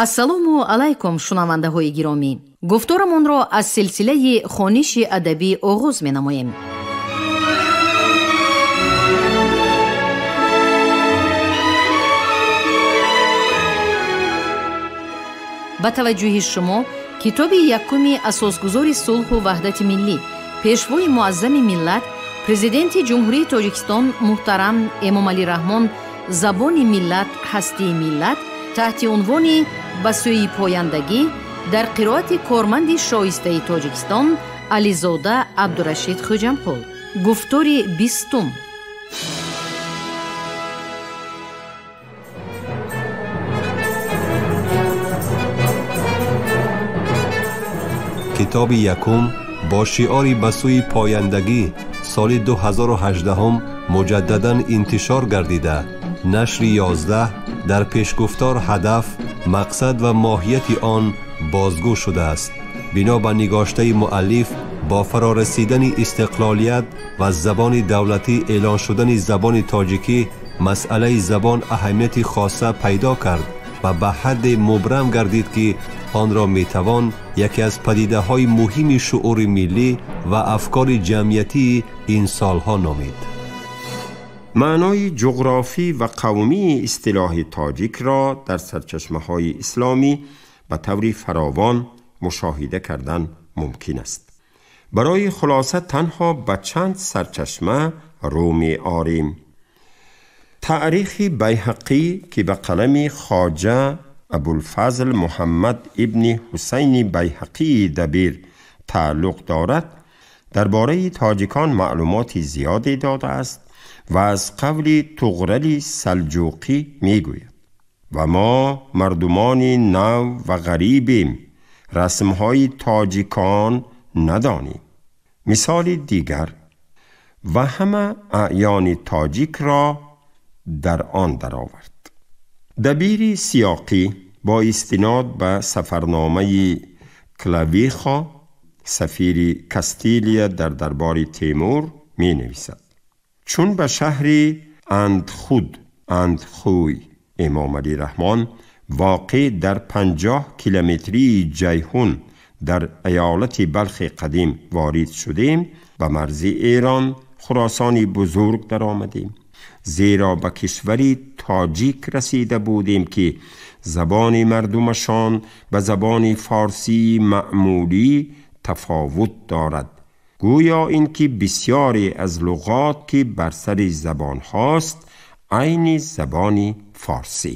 Ассалому алайкум, шунавандаҳои гиромӣ. Гуфторамонро аз силсилаи хониши адабӣ оғоз менамоем. Ба таваҷҷӯҳи шумо китоби якуми асосгузори сулҳу ваҳдати миллӣ, пешвои муаззами миллат, президенти Ҷумҳурии Тоҷикистон муҳтарам Эмомалӣ Раҳмон «Забони миллат, ҳастии миллат» таҳти унвони «Ба сӯи пояндагӣ» дар қироати корманди шоистаи Тоҷикистон Ализода Абдурашид Хӯҷамқул. Гуфтори 20. Китоби якум бо шиори «Ба сӯи пояндагӣ» соли 2018 муҷаддадан интишор гардида, нашри 11 дар пешгуфтор ҳадаф, мақсад ва моҳияти он бозгӯ шудааст. Бино ба нигоштаи муаллиф, бо фарорасидани истиқлолият ва забони давлатӣ эълон шудани забони тоҷикӣ, масъалаи забон аҳамияти хоса пайдо кард ва ба ҳадде мубрам гардид, ки онро метавон яке аз падидаҳои муҳими шуури миллӣ ва афкори ҷамъиятии ин солҳо номид. Маънои ҷуғрофӣ ва қавмии истилоҳи тоҷикро дар сарчашмаҳои исломӣ ба таври фаровон мушоҳида кардан мумкин аст. Барои хулоса танҳо ба чанд сарчашма рӯ меорем. Таърихи Байҳақӣ, ки ба қалами Хоҷа Абулфазл Муҳаммад ибни Ҳусайни Байҳақии Дабир тааллуқ дорад, дар бораи тоҷикон маълумоти зиёде додааст ва аз қавли Туғрали Салҷуқӣ мегӯяд: ва мо мардумони нав ва ғарибем, расмҳои тоҷикон надонем. Мисоли дигар: ва ҳама аъёни тоҷикро дар он даровард. Дабири Сиёқӣ бо истинод ба сафарномаи Клавихо, сафири Кастилия дар дарбори Темур, менависад: чун ба шаҳри Андхуд, Андхӯй Эмомалӣ Раҳмон воқеъ дар 50 километрии Ҷайҳун дар иёлати Балхи қадим ворид шудем, ба марзи Эрон, Хуросони бузург даромадем. Зеро ба кишвари тоҷик расида будем, ки забони мардумашон ба забони форсии маъмулӣ тафовут дорад. Гӯё ин ки бисёре аз луғот, ки бар сари забонҳост, айни забони форсӣ.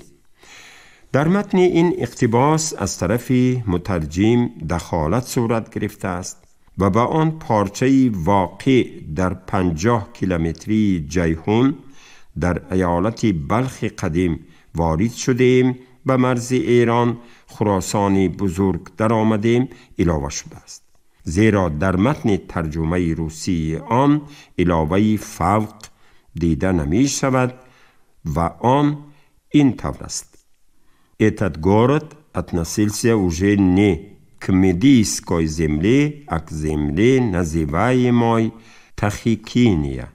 Дар матни ин иқтибос аз тарафи мутарҷим дахолат сурат гирифтааст ва ба он порчаи воқеъ дар 50 километрии Ҷайҳун дар иёлати Балхи қадим ворид шудем, ба марзи Эрон, Хуросони бузург даромадем илова шудааст. Зеро дар матни тарҷумаи русии он иловаи фавқ дида намешавад ва он ин тавр аст: Этот город относился уже не к Медийской земле, а к земле, называемой Тахикиния.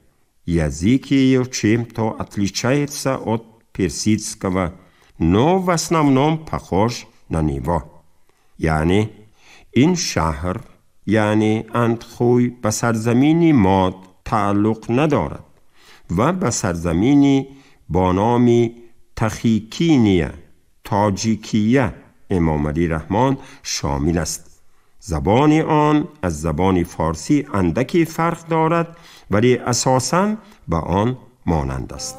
Язык ее чем-то отличается от персидского, но в основном похож на него. Яъне ин шаҳр, яъне Андхӯй, ба сарзамини Мод тааллуқ надорад ва ба сарзамини бо номи Тахикиния, Тоҷикия Эмомалӣ Раҳмон шомил аст. Забони он аз забони форсӣ андаке фарқ дорад, вале асосан ба он монанд аст.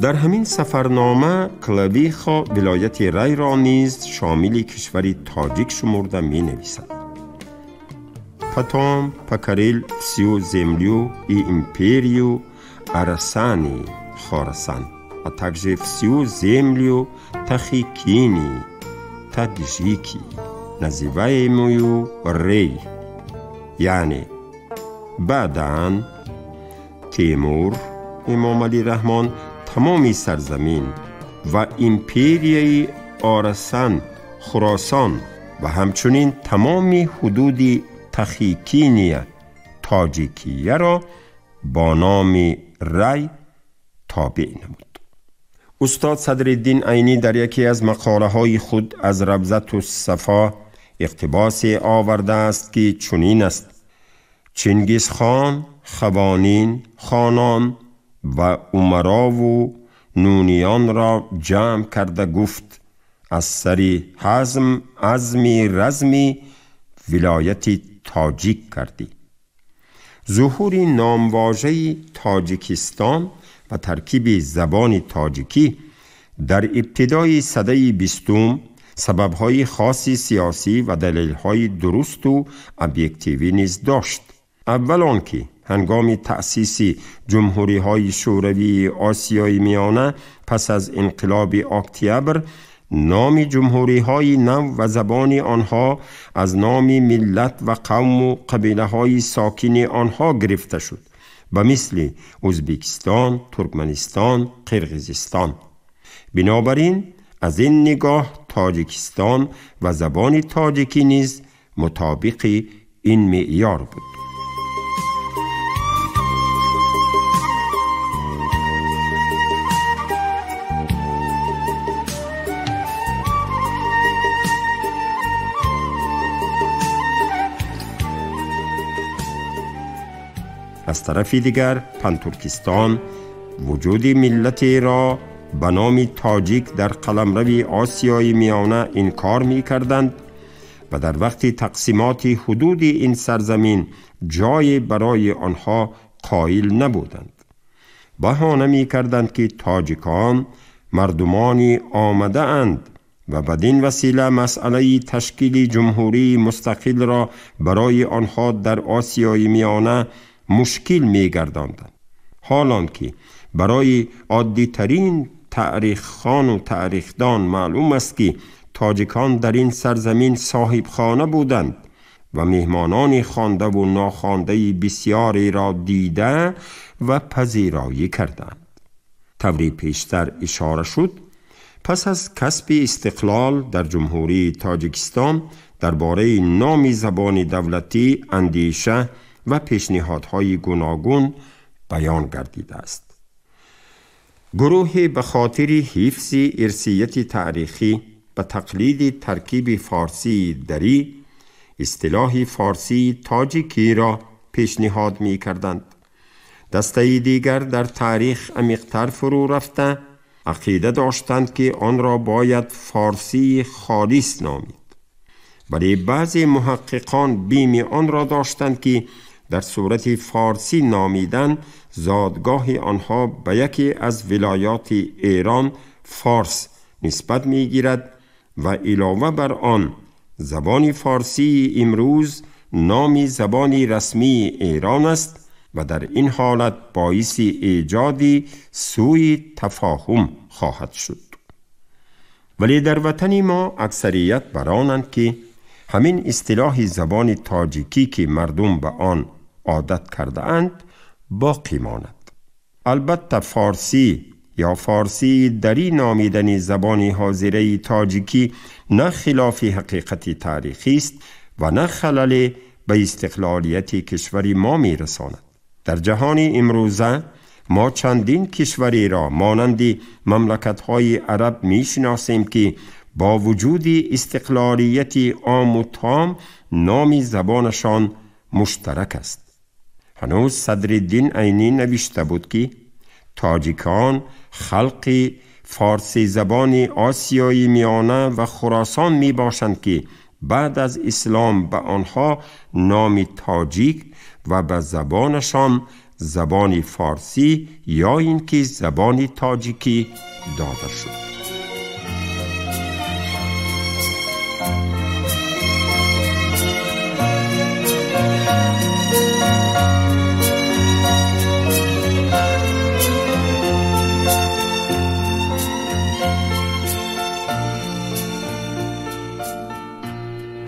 Дар ҳамин сафарнома Клавихо вилояти Райро низ шомили кишвари тоҷик шумурда менависад. Потом покорил всю землю и империю Арасани, Хорасан, а также всю землю Тахикини, Таджики, называемую Рей. Яъне баъдан Темур Эмомалӣ Раҳмон тамоми сарзамин ва империяи Орасан, Хуросон ва ҳамчунин тамоми ҳудуди Тахикиния Тоҷикияро бо номи Рай тобеъ намуд. Устод Садриддин Айнӣ дар яке аз мақолаҳои худ аз Равзатус-Сафо иқтибосе овардааст, ки чунин аст: Чингизхон, Хавонин, хонон ва умарову нуниёнро ҷамъ карда гуфт: аз сари ҳазм азми разми вилояти тоҷик кардӣ. Зуҳури номвожаи Тоҷикистон ва таркиби забони тоҷикӣ дар ибтидои садаи бистум сабабҳои хоси сиёсӣ ва далелҳои дурусту объективӣ низ дошт. Аввал он ки ҳангоми таъсиси ҷумҳуриҳои шӯравии Осиёи Миёна пас аз инқилоби октябр номи ҷумҳуриҳои нав ва забони онҳо аз номи миллат ва қавму қабилаҳои сокини онҳо гирифта шуд, ба мисли Ӯзбекистон, Туркманистон, Қирғизистон. Бинобар ин аз ин нигоҳ Тоҷикистон ва забони тоҷикӣ низ мутобиқи ин меъёр буд. Аз тарафи дигар Пантуркистон вуҷуди миллатеро ба номи тоҷик дар қаламрави Осиёи Миёна инкор мекарданд ва дар вақти тақсимоти ҳудуди ин сарзамин ҷое барои онҳо қоил набуданд. Баҳона мекарданд, ки тоҷикон мардумони омадаанд ва бадин васила масъалаи ташкили ҷумҳурии мустақилро барои онҳо дар Осиёи Миёна мушкил мегардонданд. ҳолон ки барои оддитарин таъриххону таърихдон маълум аст, ки тоҷикон дар ин сарзамин соҳибхона буданд ва меҳмонони хондаву нохондаи бисёреро дида ва пазироӣ карданд. Таври пештар ишора шуд, пас аз касби истиқлол дар Ҷумҳурии Тоҷикистон дар бораи номи забони давлатӣ андеша ва пешниҳодҳои гуногун баён гардидааст. Гурӯҳе ба хотири ҳифзи ирсияти таърихӣ ба тақлиди таркиби форсии дарӣ истилоҳи форсии тоҷикиро пешниҳод мекарданд. Дастаи дигар дар таърих амиқтар фурӯ рафта ақида доштанд, ки онро бояд форсии холис номид. Вале баъзе муҳаққиқон бими онро доштанд, ки дар сурати форсӣ номидан зодгоҳи онҳо ба яке аз вилояти Эрон форс нисбат мегирад ва илова бар он забони форсии имрӯз номи забони расмии Эрон аст ва дар ин ҳолат боиси эҷоди сӯи тафоҳум хоҳад шуд. Вале дар ватани мо аксарият бар онанд, ки ҳамин истилоҳи забони тоҷикӣ, ки мардум ба он одат кардаанд, боқӣ монад. Албатта форсӣ ё форсии дарӣ номидани забони ҳозираи тоҷикӣ на хилофи ҳақиқати таърихист ва на халале ба истиқлолияти кишвари мо мерасонад. Дар ҷаҳони имрӯза мо чандин кишвареро монанди мамлакатҳои араб мешиносем, ки бо вуҷуди истиқлолияти ому том номи забонашон муштарак аст. Ҳанӯз Садриддин Айнӣ навишта буд, ки тоҷикон халқи форсизабони Осиёи Миёна ва Хуросон мебошанд, ки баъд аз ислом ба онҳо номи тоҷик ва ба забонашон забони форсӣ ё ин ки забони тоҷикӣ дода шуд.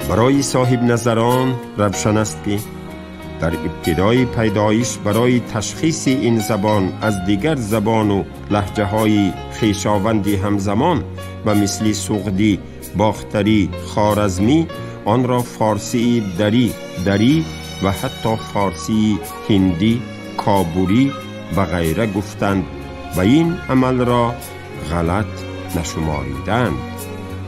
Барои соҳибназарон равшан аст, ки дар ибтидои пайдоиш барои ташхиси ин забон аз дигар забону лаҳҷаҳои хешованди ҳамзамон ба мисли суғдӣ باختری، خوارزمی آن را فارسی دری، دری و حتی فارسی هندی، کابولی و غیره گفتند و این عمل را غلط نشماریدند.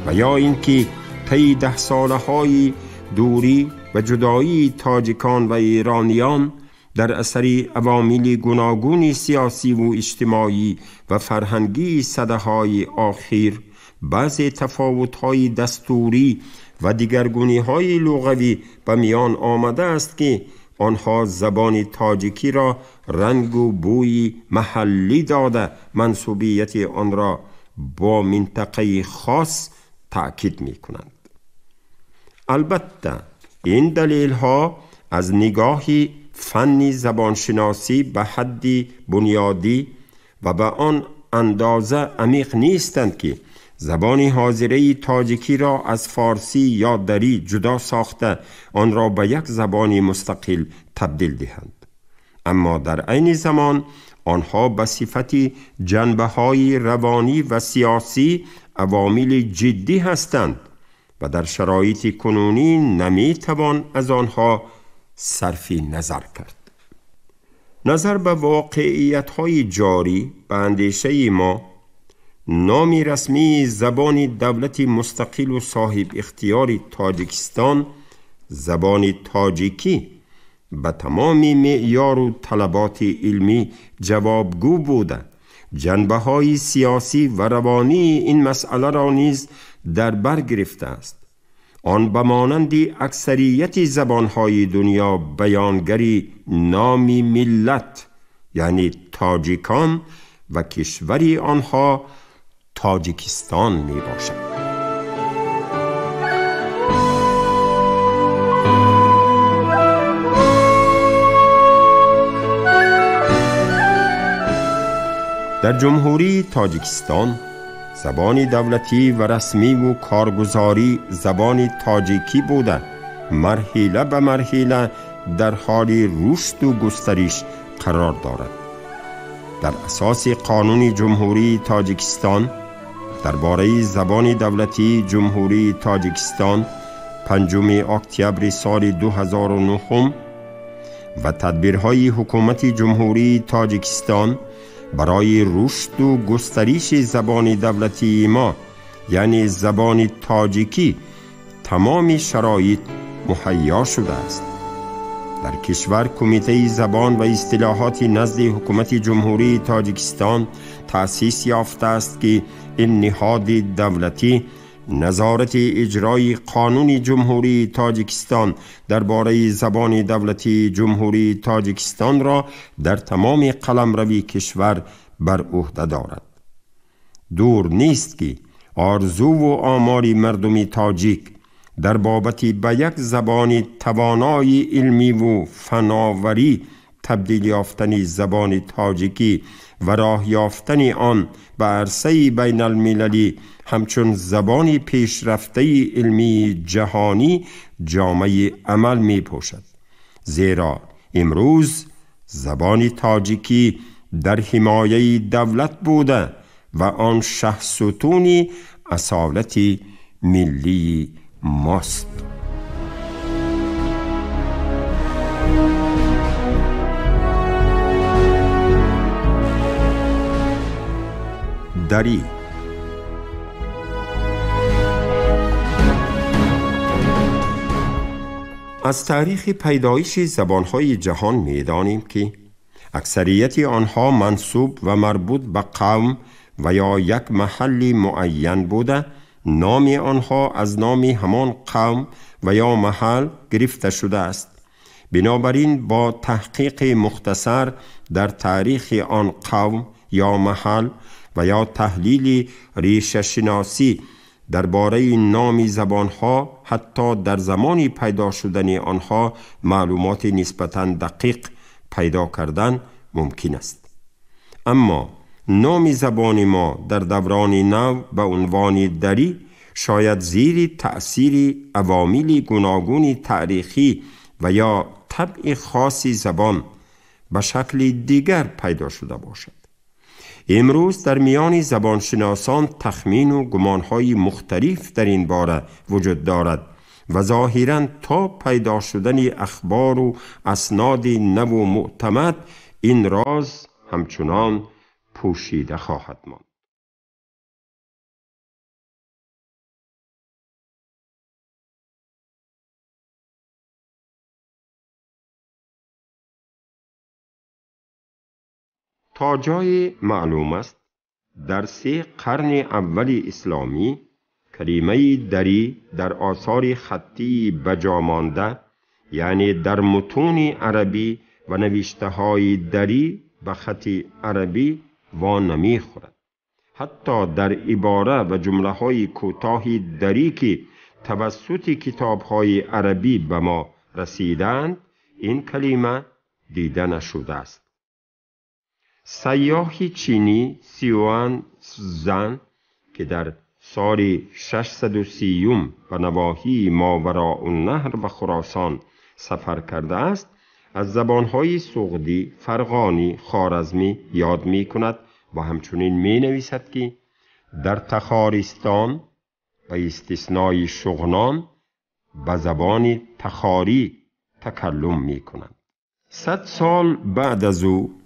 و یا اینکه طی 10 سالهای دوری و جدایی تاجیکان و ایرانیان در اثر عوامل گوناگون سیاسی و اجتماعی و فرهنگی سده‌های آخر، بعضی تفاوت‌های دستوری و دیگرگونی‌های لغوی به میان آمده است که آنها زبان تاجیکی را رنگ و بوی محلی داده منسوبیت آن را با منطقه خاص تأکید می کنند. البته این دلیل ها از نگاه فن زبانشناسی به حد بنیادی و به آن اندازه عمیق نیستند که زبان حاضره تاجیکی را از فارسی یا دری جدا ساخته آن را به یک زبان مستقل تبدیل دهند. اما در عین زمان آنها به صفت جنبه‌های روانی و سیاسی عوامل جدی هستند و در شرایط کنونی نمیتوان از آنها صرف نظر کرد. نظر به واقعیت‌های جاری به اندیشه ما، نام رسمی زبان دولت مستقل و صاحب اختیار تاجیکستان زبان تاجیکی به تمام معیار و طلبات علمی جوابگو بوده، جنبه‌های سیاسی و روانی این مسئله را نیز در بر گرفته است. آن به مانند اکثریت زبان‌های دنیا بیانگری نام ملت یعنی تاجیکان و کشوری آنها تاجیکستان می باشد. در جمهوری تاجیکستان زبان دولتی و رسمی و کارگزاری زبان تاجیکی بوده، مرحله به مرحله در حال رشد و گسترش قرار دارد. در اساس قانون جمهوری تاجیکستان درباره زبان دولتی جمهوری تاجیکستان 5 اکتبر سال 2009 و تدبیرهای حکومت جمهوری تاجیکستان برای رشد و گسترش زبان دولتی ما یعنی زبان تاجیکی تمام شرایط مهیا شده است. در کشور کمیته زبان و اصطلاحات نزد حکومت جمهوری تاجیکستان تأسیس یافته است که این نهاد دولتی نظارت اجرای قانون جمهوری تاجیکستان درباره زبان دولتی جمهوری تاجیکستان را در تمام قلمرو کشور بر عهده دارد. دور نیست که آرزو و آمال مردم تاجیک در بابت به یک زبان توانای علمی و فناوری تبدیل یافتن زبان تاجیکی و راه یافتن آن به عرصه بین المللی همچون زبان پیشرفته علمی جهانی جامعه عمل می پوشد. زیرا امروز زبان تاجیکی در حمایه دولت بوده و آن شهستون اصالت ملی ماست. دری. از تاریخ پیدایش زبان‌های جهان می‌دانیم که اکثریت آنها منسوب و مربوط به قوم و یا یک محل معین بوده، نام آنها از نام همان قوم و یا محل گرفته شده است. بنابراین با تحقیق مختصر در تاریخ آن قوم یا محل و یا تحلیل ریشه شناسی درباره نام زبانها حتی در زمان پیدا شدن آنها معلومات نسبتاً دقیق پیدا کردن ممکن است. اما نام زبان ما در دوران نو به عنوان دری شاید زیر تأثیر عوامل گوناگون تاریخی و یا طبع خاص زبان به شکل دیگر پیدا شده باشد. امروز در میان زبانشناسان تخمین و گمانهای مختلف در این باره وجود دارد و ظاهراً تا پیدا شدن اخبار و اسناد نو و معتمد این راز همچنان پوشیده خواهد ماند. تا جای معلوم است در 3 قرن اول اسلامی کلمه دری در آثار خطی بجامانده، یعنی در متون عربی و نوشته‌های دری به خط عربی وا نمی‌خورد. حتی در عباره و جمله‌های کوتاه دری که توسط کتاب‌های عربی به ما رسیدند این کلمه دیده نشده است. سیاح چینی سیوان زن که در سال 630 به نواحی ماوراء النهر و خراسان سفر کرده است، از زبانهای سغدی، فرغانی، خوارزمی یاد می کند و همچنین می نویسد که در تخارستان به استثنای شغنان به زبان تخاری تکلم می کنند. 100 سال بعد از او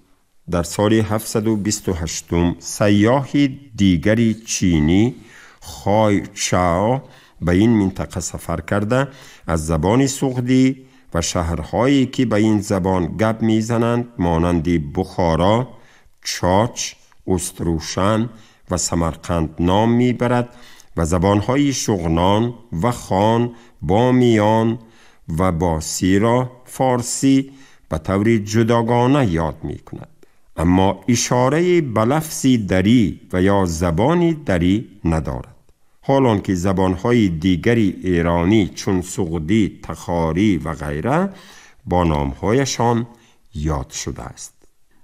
در سال 728 سیاح دیگری چینی خای چاو به این منطقه سفر کرده از زبان سغدی و شهرهایی که به این زبان گپ میزنند مانند بخارا، چاچ، استروشن و سمرقند نام میبرد و زبانهای شغنان و خان، بامیان و باسی را فارسی به طور جداگانه یاد میکند. اما اشاره به لفظ دری و یا زبان دری ندارد، حالان که زبانهای دیگری ایرانی چون سغدی، تخاری و غیره با نامهایشان یاد شده است.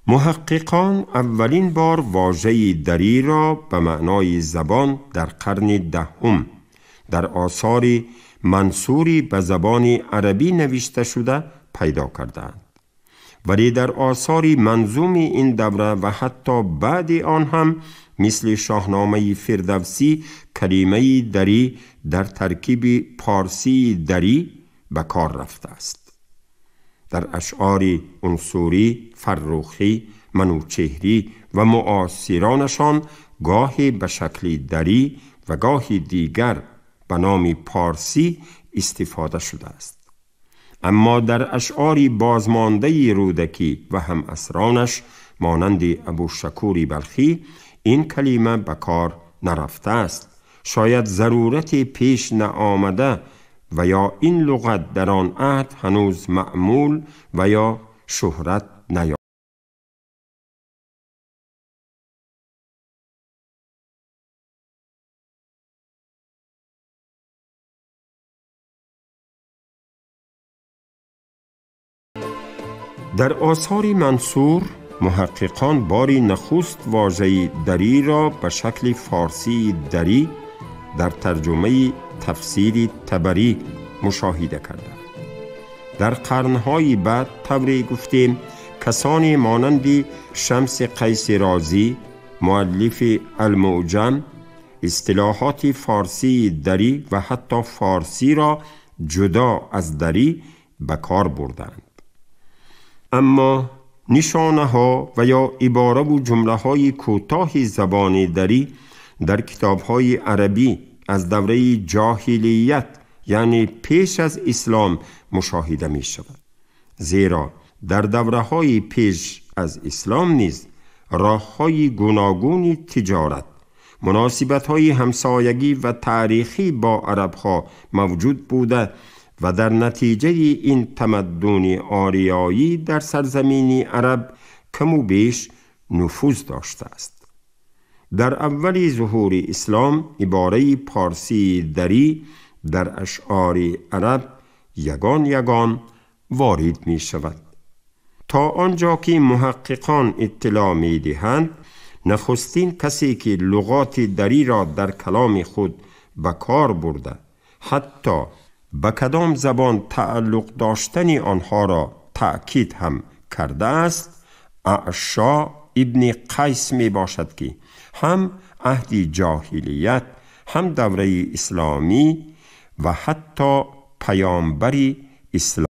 محققان اولین بار واژه دری را به معنای زبان در قرن 10 در آثار منثوری به زبان عربی نوشته شده پیدا کردند، ولی در آثار منظوم این دوره و حتی بعد آن هم مثل شاهنامه فردوسی کلمه دری در ترکیب پارسی دری به کار رفته است. در اشعار عنصری، فرخی، منوچهری و معاصرانشان گاهی به شکل دری و گاهی دیگر به نام پارسی استفاده شده است. اما در اشعار بازمانده رودکی و هم عصرانش مانند ابوشکور بلخی این کلمه به کار نرفته است. شاید ضرورت پیش نآمده و یا این لغت در آن عهد هنوز معمول و یا شهرت نیافته. در آثار منثور محققان باری نخست واژه دری را به شکل فارسی دری در ترجمه تفسیر طبری مشاهده کردند. در قرنهای بعد طوری گفتیم کسانی مانند شمس قیس رازی مؤلف المعجم اصطلاحات فارسی دری و حتی فارسی را جدا از دری به کار بردند. اما نشانه ها و یا عباره و جمله های کوتاه زبان دری در کتاب های عربی از دوره جاهلیت یعنی پیش از اسلام مشاهده می شود، زیرا در دوره های پیش از اسلام نیز راه های گوناگون تجارت، مناسبت های همسایگی و تاریخی با عرب ها موجود بوده و در نتیجه این تمدن آریایی در سرزمین عرب کم و بیش نفوذ داشته است. در اول ظهور اسلام عباره پارسی دری در اشعار عرب یگان یگان وارد می شود. تا آنجا که محققان اطلاع می دهند نخستین کسی که لغات دری را در کلام خود به کار برده، حتی به کدام زبان تعلق داشتن آنها را تأکید هم کرده است، اعشا ابن قیس می باشد که هم عهد جاهلیت، هم دوره اسلامی و حتی پیامبر اسلام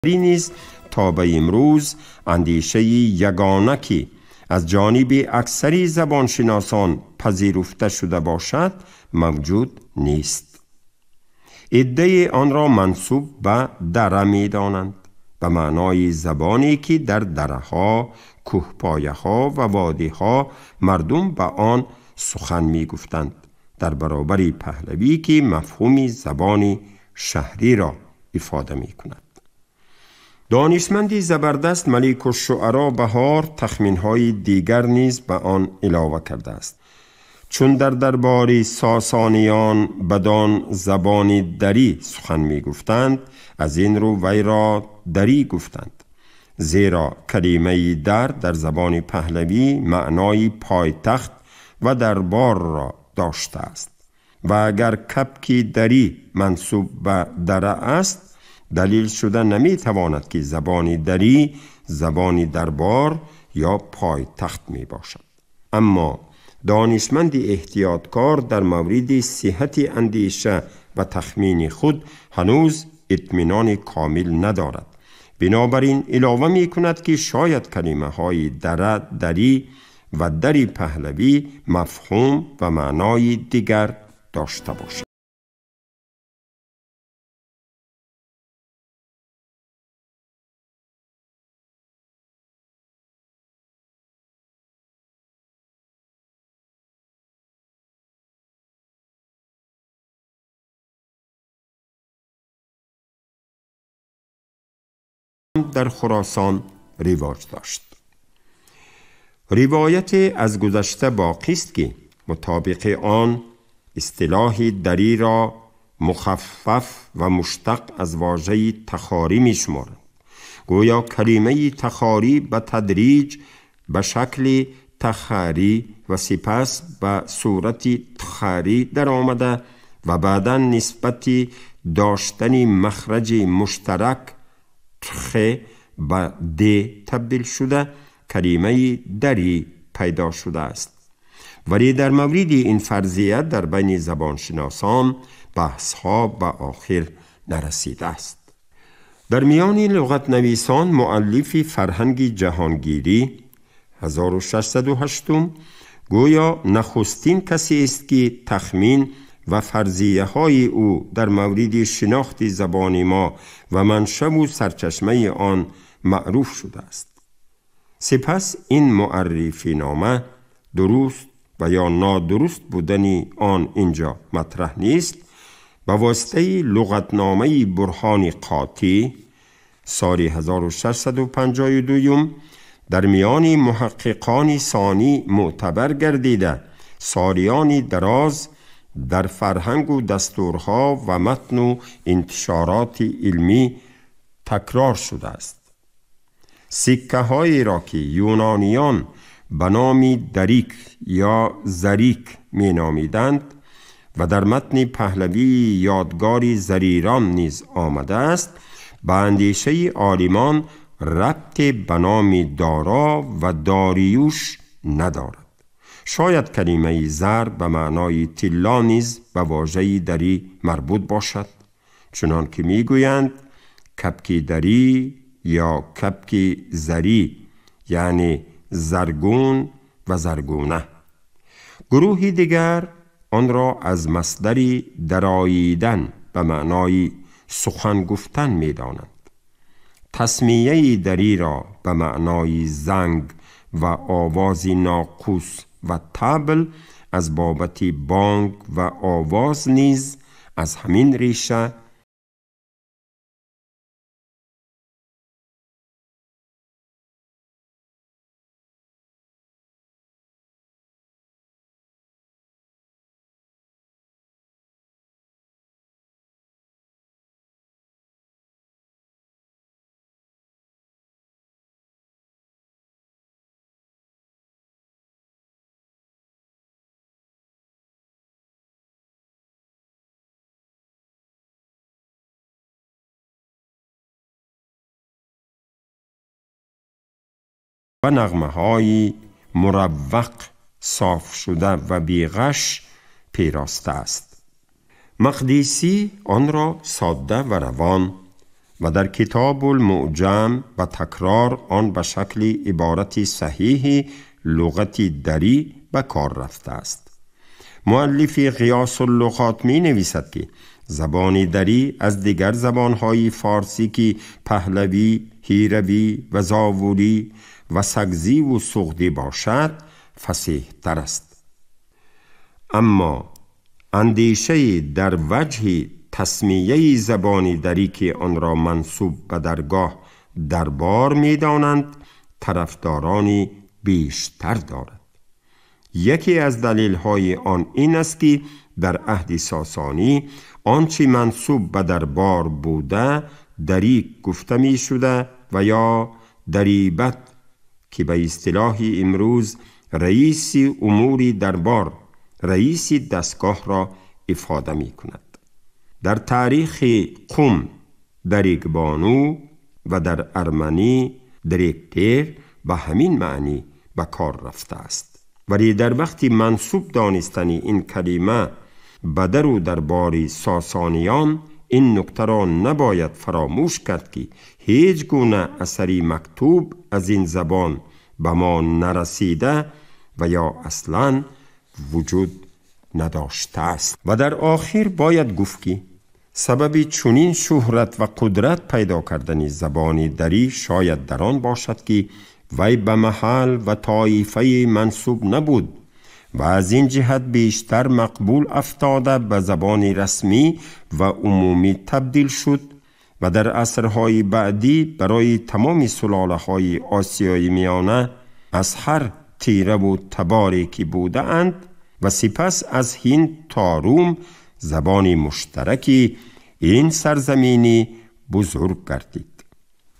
نیز تا به امروز اندیشه یگانه که از جانب اکثری زبانشناسان پذیرفته شده باشد موجود نیست. عده آن را منسوب به دره می دانند، به معنای زبانی که در دره‌ها، کوهپایه‌ها و وادی‌ها مردم به آن سخن می گفتند، در برابر پهلوی که مفهوم زبان شهری را افاده می کند. دانشمندی زبردست ملک الشعرا بهار تخمین‌های دیگر نیز به آن علاوه کرده است. چون در دربار ساسانیان بدان زبان دری سخن می گفتند، از این رو وی را دری گفتند، زیرا کلمه در در زبان پهلوی معنای پایتخت و دربار را داشته است و اگر کبک دری منسوب به دره است، دلیل شده نمی تواند که زبان دری زبان دربار یا پایتخت می باشد. اما دانشمند احتیاطکار در مورد صحت اندیشه و تخمین خود هنوز اطمینان کامل ندارد. بنابراین علاوه می کند که شاید کلمه های دره، دری و دری پهلوی مفهوم و معنای دیگر داشته باشد. در خراسان رواج داشت. روایت از گذشته باقی است که مطابق آن اصطلاح دری را مخفف و مشتق از واژه تخاری می شمارند. گویا کلمه تخاری به تدریج به شکل تخاری و سپس به صورت تخاری در آمده و بعداً نسبت داشتن مخرج مشترک تخ به د تبدیل شده کلمه دری پیدا شده است. ولی در مورد این فرضیه در بین زبانشناسان بحث ها به آخر نرسیده است. در میان لغت نویسان مؤلف فرهنگ جهانگیری 1608 گویا نخستین کسی است که تخمین و فرضیه های او در مورد شناخت زبان ما و منشأ و سرچشمه آن معروف شده است. سپس این معرفی نامه درست و یا نادرست بودن آن اینجا مطرح نیست، به واسطه لغتنامه برهان قاطع سال 1652 در میان محققان ثانی معتبر گردیده، سالیان دراز در فرهنگ و دستورها و متن و انتشارات علمی تکرار شده است. سکه هایی را که یونانیان به نام دریک یا زریک می نامیدند و در متن پهلوی یادگاری زریران نیز آمده است، به اندیشه عالمان ربط به نام دارا و داریوش ندارد. شاید کلمه زر به معنای طلا نیز به واژه دری مربوط باشد، چنان که میگویند کبک دری یا کبک زری، یعنی زرگون و زرگونه. گروهی دیگر آن را از مصدر دراییدن به معنای سخن گفتن می دانند. تسمیه دری را به معنای زنگ و آواز ناقوس و طبل از بابت بانگ و آواز نیز از همین ریشه و نغمه های مروق صاف شده و بیغش پیراسته است. مقدیسی آن را ساده و روان و در کتاب المعجم و تکرار آن به شکل عبارت صحیح لغت دری به کار رفته است. مؤلف قیاس اللغات می نویسد که زبان دری از دیگر زبانهای فارسی که پهلوی، هیروی و زاوری و سگزی و سغدی باشد فصیح تر است. اما اندیشه در وجه تسمیه زبان دری که آن را منسوب به درگاه دربار می دانند طرفدارانی بیشتر دارد. یکی از دلیل‌های آن این است که در عهد ساسانی آنچه منسوب به دربار بوده دریک گفته می شده و یا دریبت که به اصطلاح امروز رئیس امور دربار، رئیس دستگاه را افاده می کند. در تاریخ قم دریکبانو و در ارمنی دریکتر به همین معنی به کار رفته است. ولی در وقتی منسوب دانستن این کلمه به در و دربار ساسانیان این نکته را نباید فراموش کرد که هیچ گونه اثری مکتوب از این زبان به ما نرسیده و یا اصلاً وجود نداشته است. و در آخر باید گفت که سبب چنین شهرت و قدرت پیدا کردن زبان دری شاید در آن باشد که وی به محل و طایفه منسوب نبود و از این جهت بیشتر مقبول افتاده به زبان رسمی و عمومی تبدیل شد و در عصرهای بعدی برای تمام سلاله‌های آسیای میانه از هر تیره و تباری که بوده اند و سپس از هند تا روم زبان مشترکی این سرزمینی بزرگ گردید.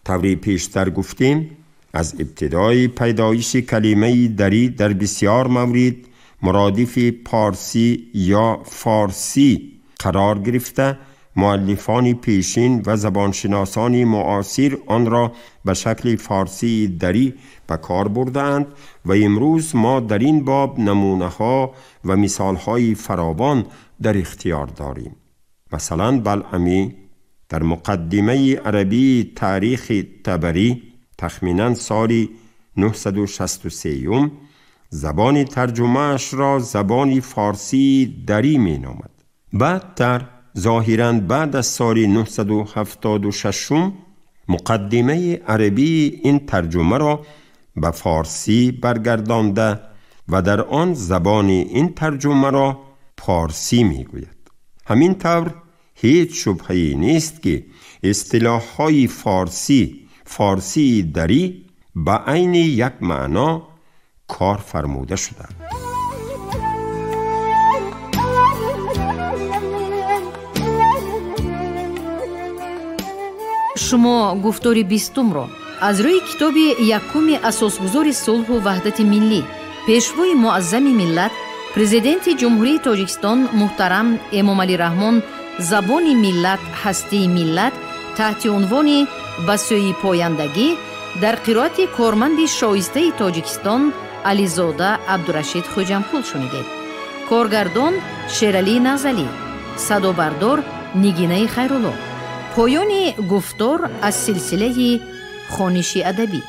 طوری پیشتر گفتیم از ابتدای پیدایش کلمه دری در بسیار مورد مرادف پارسی یا فارسی قرار گرفته، مؤلفان پیشین و زبانشناسان معاصر آن را به شکل فارسی دری به کار بردند و امروز ما در این باب نمونه ها و مثال های فراوان در اختیار داریم. مثلا بلعمی در مقدمه عربی تاریخ طبری تخمیناً سال 963 زبان ترجمه‌اش را زبان فارسی دری می نامد. بعدتر ظاهراً بعد از سال 976 مقدمه عربی این ترجمه را به فارسی برگردانده و در آن زبان این ترجمه را پارسی می گوید. همین طور هیچ شبهه‌ای نیست که اصطلاح‌های فارسی فارسی دری به عین یک معنا کار فرموده شدند. Шумо гуфтори бистумро аз рӯи китоби якуми асосгузори сулҳу ваҳдати миллӣ, пешвои муаззами миллат, президенти Ҷумҳурии Тоҷикистон муҳтарам Эмомалӣ Раҳмон «Забони миллат, ҳастии миллат» таҳти унвони «Ба сӯи пояндагӣ» дар қироати корманди шоистаи Тоҷикистон Ализода Абдурашид Хоҷамқул шунидед. Коргардон Шералӣ Назалӣ, садобардор Нигинаи Хайрулло. Поёни гуфтор аз силсилаи хониши адабӣ.